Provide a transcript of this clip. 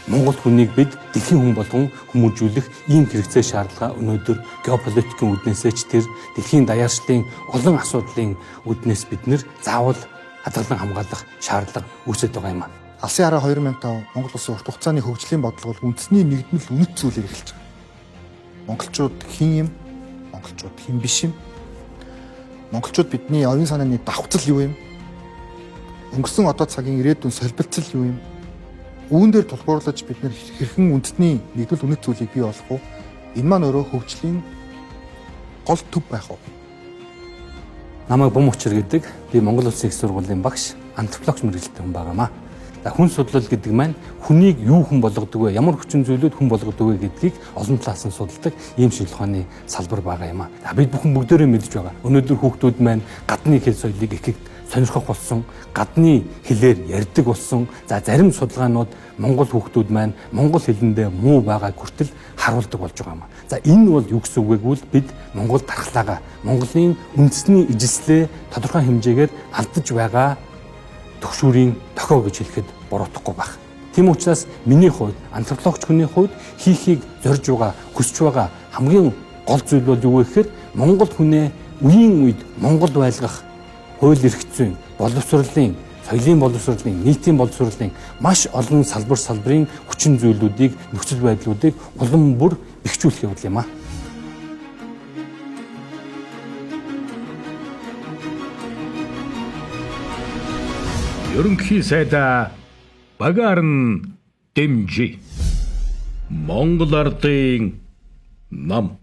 Монгол хүнийг бид дэлхийн хүн болгон хүмүүжүүлэх ийм хэрэгцээ шаардлага өнөөдөр геополитикийн үүднээсээ ч тэр дэлхийн даяаршлын олон асуудлын үүднээс бид нэр заавал хадгалан хамгаалах шаардлага үүсэж байгаа юм а. Алсын хараа 2005 Монгол улсын урт хугацааны хөгжлийн бодлого бол үндэсний нэгдмэл үнэт зүйлээр эхэлж байгаа. Монголчууд хэн юм? Монголчууд хэн биш юм? Монголчууд бидний оюун санааны давхцал юу юм? Өнгөрсөн одоо цагийн ирээдүйн солбилцол юу юм? Үүн дээр тулгуурлаж бид нэр хэрхэн үндэсний нэгдмэл үнэт зүйлийг бий болгох вэ? Энэ маань өөрөө хөгжлийн гол төв байх уу? Намайг Бум Учир гэдэг. Би Монгол Улсын их сургуулийн багш, антропологч мэргэжилтэй хүн байгаамаа. За хүн судлал гэдэг маань хүнийг юу хүн болгодог вэ? Ямар хүчин зүйлүүд хүн болгодог вэ гэдгийг олон талаас нь судалдаг ийм шинжилгээ ухааны салбар байгаа юм а. За бид бүхэн бүгдээрээ мэдж байгаа. Өнөөдөр хүүхдүүд маань гадны хэл соёлыг их сонирхох болсон, гадны хэлээр ярьдаг болсон. За зарим судалгаанууд монгол хүүхдүүд маань монгол хэлэндээ муу байгааг хүртэл харуулдаг болж байгаа юм а. За энэ бол юу гэсэн үг вэ гэвэл бид Монгол дархлаагаа, Монголын үндэсний ижилслээ тодорхой хэмжээгээр алдаж байгаа төгшүүрийн дохио гэж хэлэхэд буруутахгүй байх. Тийм учраас миний хувьд, антропологч хүний хувьд хийхийг зорж байгаа, хүсэж байгаа хамгийн гол зүйл бол юу вэ гэхээр монгол хүнээ үеийн үед монгол байлгах хууль эрх зүйн, боловсролын, соёлын боловсролын, нийтийн боловсролын маш олон салбар салбарын хүчин зүйлүүдийг, нөхцөл байдлуудыг улам бүр бэхжүүлэх явдал юм а. Ерөнхий сайдаа багаар нь дэмжи. Монгол ардын нам.